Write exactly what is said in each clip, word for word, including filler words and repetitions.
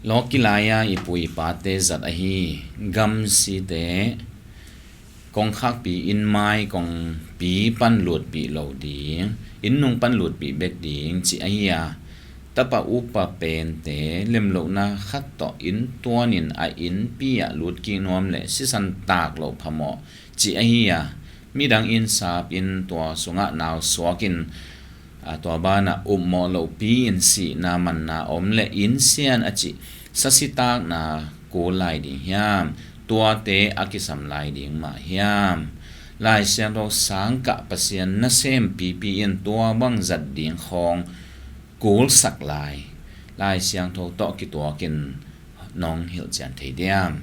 Lawki lai-a i pu i pate zat ahi gamsite kongkhakpi inn mai kongpi pan lutpih lo ding, inn nung pan lutpih bek ding cih ahi a, tapa upa pente lemlohna khat tawh inn tuanin a innpi ah lutkik nuam le sisan tak loh phamawh cih ahi a, midang inn sap in tua sungah nau suakin, a, tua banah upmawh lohpi in sihna manna om le inn sian a cih sasitakna kul lai ding hiam? Tuate a kisam lai ding mah hiam? Lai Siangtho sangkah Pasian nasem pipi in tua bang zat ding khawng kulsak lai Lai Siangtho tawh kituakin nong hilhcian thei diam?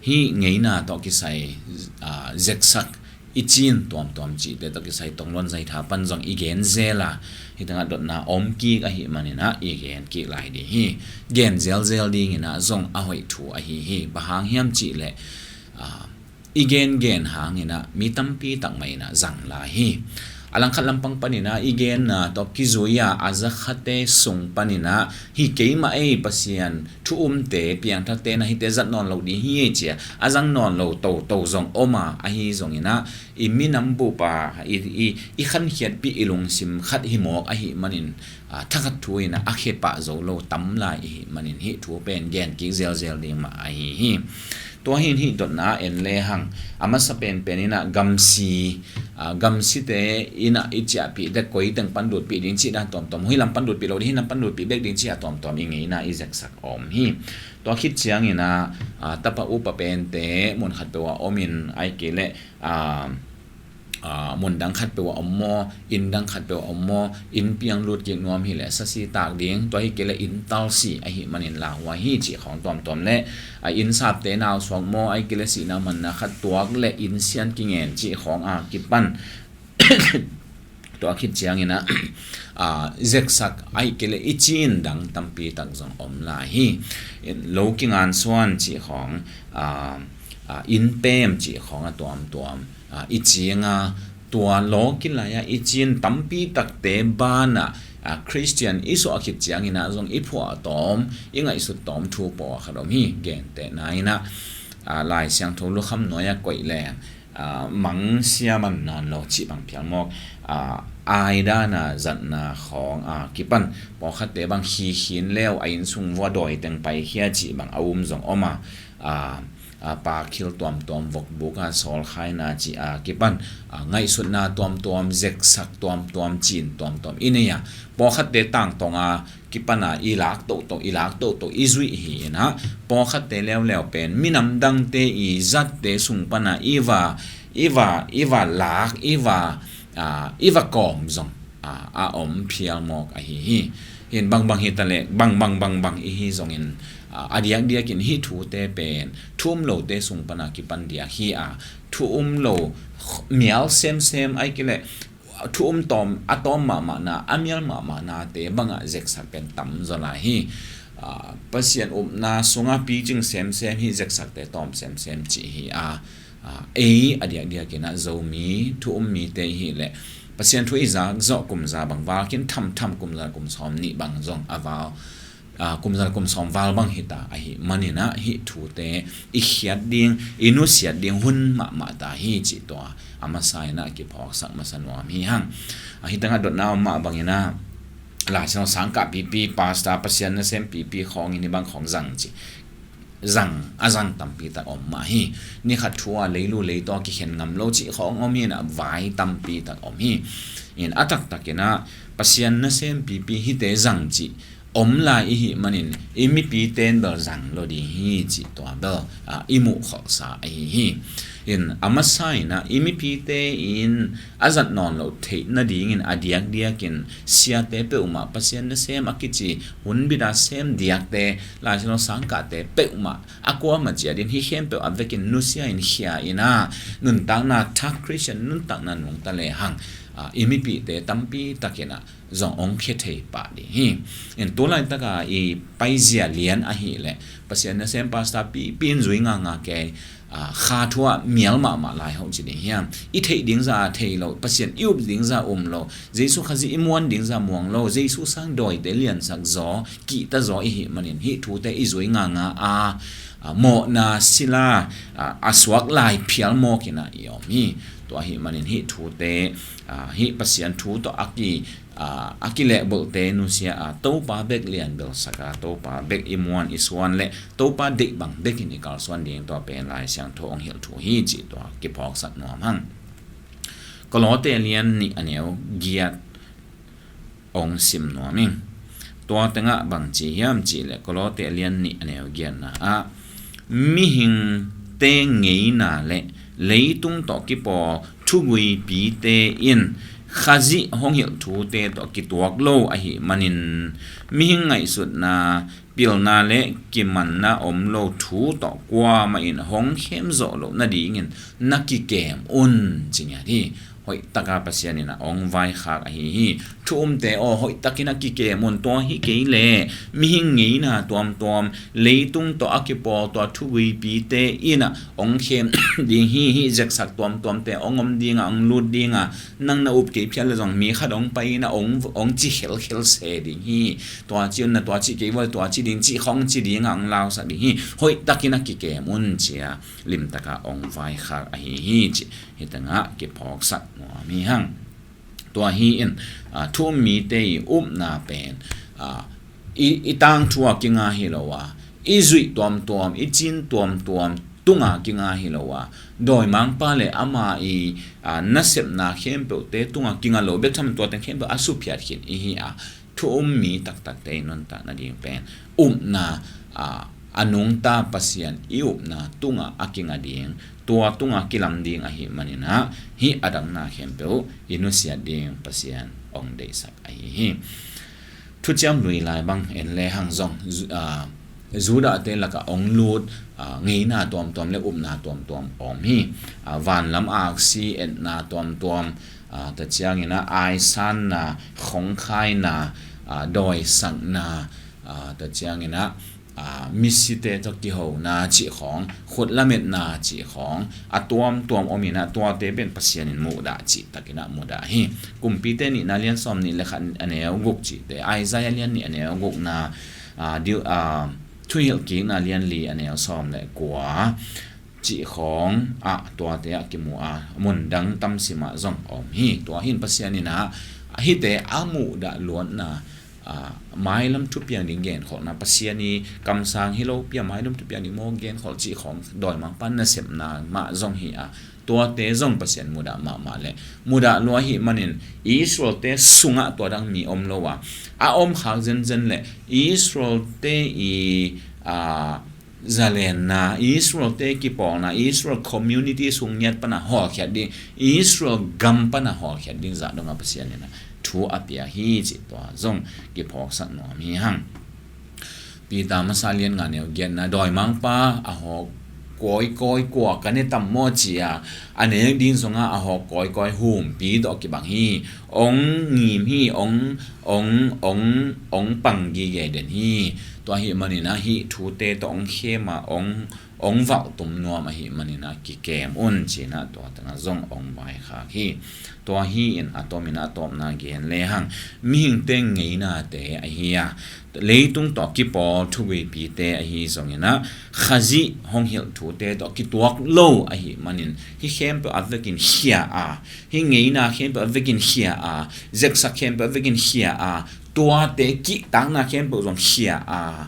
Hih ngeina tawh kisai, aa, zeksak i cin tuamtuam cihte tawh kisai tongluan zaitha pan zong i gen zel a, hih tengah dotna om kik ahih maninah i gen kik lai ding hi. Gen zelzel dinginah zong a hoih thu ahi hi. Bang hang hiam cihleh, aa, i gengen hanginah mi tampi tak mah inah zang lai hi. A langkhat lampang paninah i genna tawh kizui-a a zakhate sung paninah hih keimah ei Pasian thu umte piangthakte na hite zat nawn lo ding hi ei cia a zang nawn lo toto zong om a, ahi zonginah i minam bupa i, i, i khankhiatpih i lungsim khat hi mawk ahih manin, a, thakhat thu inah a khepah zo lo tam lai ihih manin hih thu pen gen kik zelzel ding mah ahi hi. Tua hin hih dotna en lehang a masa penpen inah gamsi, a, gamsite inah i ciahpih dek koi teng pan lutpih ding cih dan tuamtuam, hih lam pan lutpih lo ding, hih lam pan lutpih bek ding cih a tuamtuam i ngeina i zeksak om hi. Tua khit cianginah, a, tapa upa pente mun khat peuh a omin ai kei leh, a, aa, mun dang khat peuh a om maw, inn dang khat peuh a om maw, inn piang lutkik nuam hileh sasitak ding, tua hi kei leh inn talsi ahih manin lauhuai hi cih khawng tuamtuam le, a, inn sapte nausuak maw, ai kei leh sihna manna khat tuak le inn sian kingen cih khawng a kipan tua khit cianginah, aa, zeksak ai kei leh i cin dang tampi tak zong om lai hi. Lo kingansuan cih khawng, aa, aa, inn pem cih khawng a tuamtuam, aa, i cinga tua lawki lai-a i cin tampi takte banah, aa, Khristian i suah khit cianginah zong i phuah tawm, i ngaihsut tawm thu pawlkhat om hi. Gentehna inah, aa, Lai Siangtho lukham nuai-a koih leng, aa, mangsia man nawn lo cih bang phial mawk, aa, aidana zatna khawng a kipan pawlkhatte bang khikhin leu a inn sung vua dawi teng paikhia cih bang a um zong om a, aa, a, pakhil tuamtuam vokbuk a sawlkhaina cih a kipan, a, ngaihsutna tuamtuam, zeksak tuamtuam, cin tuamtuam i nei a, pawlkhatte tangtong a kipan a i lak toto, i lak toto i zuih hi inah, pawlkhatte leuleu pen minam dangte i zatte sung pan a i va, i va, i va lak, i va, a, i va kawm zong, a, a om phial mawk ahi hi. Hin bangbang hi taleh, bangbang bangbang i hi zongin, a, a diakdiakin hih thute pen thu um lote sung pan a kipan diak hi a, thu um lo mial semsem ai kei leh thu um tawm, a tawm mahmahna, a mial mahmahnate bangah zeksak pen tam zaw lai hi. A, Pasian upna sungah picing semsem hi, zeksakte tawm semsem cih hi a, a, ei a diakdiakinah Zomi thu um mite i hih leh Pasian thu i zak zawh kum za bang val khin, thamtham kum za kum sawm nih bang zong a val, a, kum za kum sawm val bang hita ahih maninah hih thute i khiat ding, i nusiat ding hun mahmah ta hi cih tua a masa inah kiphawksak masa nuam hi hang. A, hih tengah dotna om mah banginah Lai Siangtho sangkah pipi, pastor, Pasian nasem pipi khawngin hih bang khawng zang cih zang, a zang tampi tak om mah hi. Ni khat thu a leilu leitaw kikhen ngam lo cih khawng om hi inah vai tampi tak om hi. In a taktakinah Pasian nasem pipi hihte zang cih om lai ihih manin i mipite in bel zang lo ding hi cih tua bel, a, i muh kholhsa ahi hi. In a masa inah i mipite in a zat nawn loh theih nadingin a diakdiakin siate peuhmah, Pasian nasem a kici hunbit a sem diakte, Lai Siangtho sangkahte peuhmah a kuamah ciatin hih khempeuh a vekin nusia in khia inah nuntakna thak Khristian nuntakna nungta lehang, a, i mipite tampi takinah zong hong khia thei pah ding hi. In tu laitaka i paizia lian ahih leh Pasian nasem pastor pipi in zui nganga kei, a, kha thu ah mial mahmah lai hoh ci ding hiam? I theih ding zah thei lo, Pasian i up ding zah um lo, Jesu Khazih i muan ding zah muang lo, Jesu sang dawite liansak zaw, kihta zaw i hih manin hih thute i zui nganga a, a, mawhna sila, a, a suak lai phial mawk in ah i om hi. Tua ahih manin hih thute, a, hih Pasian thu tawh a ki, a, a kilehbulhte nusia a, Topa bek lianbelsak a, Topa bek i muan i suan leh Topa deih bang bekin i kalsuan ding, tua pen Lai Siangtho hong hilh thu hi cih tua kiphawksak nuam hang. Kolose lian nih a neu giat hong sim nuam ing. Tua tengah bang ci hiam cih leh Kolose lian nih a neu giatna ah, mihingte ngeina le leitung tawh kipawl thuguipite in Khazih hong hilh thute tawh kituak lo ahih manin, mihing ngaihsutna, pilna le kimanna om lo thu tawh kuamah in hong khem zawh loh nadingin na kikem un, ci ngiat hi. Hoih taka Pasian in a hong vaikhak ahi hi. Thu umte aw, hoih takin a kikem un. Tua hi kei leh mihing ngeina tuamtuam, leitung tawh a kipawl tua thuguipite in a hong khem ding hi. Hih zeksak tuamtuamte hong om ding a, hong lut ding a, nang na up kei phial leh zong mi khat hong pai in a hong, hong ci khelkhel se ding hi. Tua ci un na, tua ci kei vua, tua ci ding, cih khawng ci ding a hong lausak ding hi. Hoih takin a kikem un, ci a limtaka hong vaikhak ahi hi, cih hih tengah kiphawksak nuam hi hang. Tua hi in, a, thu um mite i upna pen, a, i, i tangthu a kinga hi lo a, i zuih tuamtuam, i cin tuamtuam tunga kinga hi lo a, dawimangpa le ama i, a, nasepna khempeuhte tunga kinga lo bek tham, tua teng khempeuh a suphiat khin i hi a, thu um mi taktakte i nuntak nading pen upna, a, a nungta Pasian i upna tunga a kinga ding, tua tunga kilam ding ahih manin a, hih a dangna khempeuh i nusiat ding Pasian hong deihsak ahi hi. Thuciam Lui lai bang en le hang zong, Ju-, a, Judahte lakah hong lut, a, ngeina tuamtuam le upna tuamtuam om hi. A, vanlam aksi etna tuamtuam, a, ta ciangin a aisanna, khongkhaina, a, dawisakna, a, ta ciangin a, a, misite tawh kihona cih khawng, khut lametna cih khawng a tuamtuam om in a, tuate pen Pasian in muhdah cih takin a muhdah hi. Kumpite nihna lian sawm nih le khat a neu guk cihte, Isaiah lian nih a neu gukna, a, diu, a, Thuhilhkikna lian li a neu sawm le kua cih khawng ah tuate ah kimu a, mundang tamsim ah zong a om hi. Tua hi in Pasian in a, a hihte a muhdah luatna, a, mailam thupiang ding genkholhna, Pasian i kamsang hi lo pi a mailam thupiang ding maw genkholh cih khawng dawimangpa nasepna mah zong hi a, tuate zong Pasian mudah mahmah le mudah lua ahih manin Israelte sungah tua dang mi om lo a, a om khak zenzen le Israelte i, a, zalenna, Israelte kipawlna, Israel community sung ngiat pana hawlkhiat ding, Israel gam pana hawlkhiat ding zah dongah Pasian in a thu a pia hi cih tua zong kiphawksak nuam hi hang. Peter masa lian nga neu giatna, dawimangpa a hawk kawikawi kua ka ne tam maw ci a, a nek ding zongah a hawk kawikawi humpi tawh kibang hi. Ong ngim hi, ong, ong, ong, ong pang gige den hi. Tua ahih manin a hih thute tawh ong khem a, ong, ong valhtum nuam ahih manin a kikem un ci in a tua tengah zong ong vaikhak hi. Tua hi in a tawpin a tawpna gen le hang, mihingte ngeinate ahi a, leitung tawh kipawl thuguipite ahi zongin a, Khazih hong hilh thute tawh kituak lo ahih manin, hih khempeuh a vekin khia a, hih ngeina khempeuh a vekin khia a, zeksak khempeuh a vekin khia a, tuate kihtakna khempeuh zong khia a,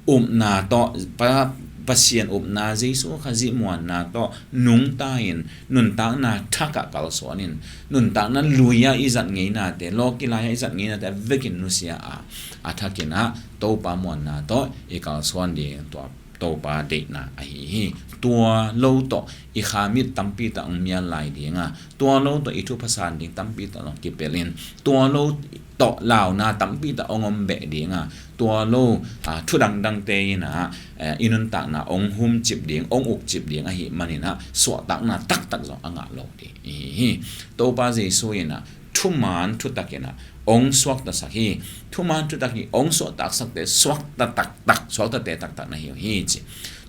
upna tawh, Pa, Pasian upna, Jesu Khazih muanna tawh nungta in, nuntakna thak ah kalsuan in, nuntakna lui ah i zat ngeinate, lawki lai ah i zat ngeinate a vekin nusia a, a thakin a Topa muanna tawh i kalsuan ding tua Topa deihna ahi hi. Tua lo tawh i khamit tampi tak hong mial lai ding a, tua lo tawh i thupha san ding tampi tak hong kipelh in, tua lo tawh launa tampi tak hong om beh ding a, tua lo, a, thu dangdangte in a, eh, i nuntakna hong humcip ding, hong ukcip ding ahih manin a, suahtakna taktak zong a ngah lo ding ihi hi. Topa Jesu in a, thuman thutak in a hong suaktasak hi. Thuman thutak hi, hong suahtaksakte suakta taktak, suaktate taktak na hi uh hi ci.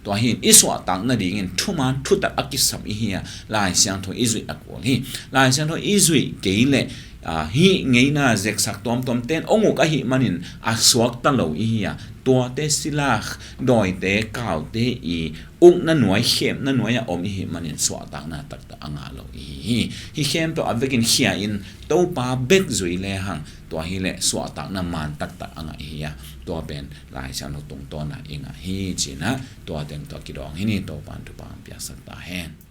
Tua hi in i suahtak nadingin thuman thutak a kisam i hi a, Lai Siangtho i zuih a kul hi. Lai Siangtho i zuih kei leh, aa, hih ngeina zeksak tuamtuam ten ong uk ahih manin a suakta lo i hi a, tuate silak, dawite, kaute i ukna nuai, khemna nuai a om i hih manin suahtakna taktak a ngah lo i hi hi. Hih khempeuh a vekin khia in Topa bek zui lehang, tua hi leh suahtakna man taktak a ngah i hi a, tua pen Lai Siangtho tungtawna i ngah hi ci-in ah, tua teng tua kidawng hi ni. Topa'n thupha hong piaksak ta hen.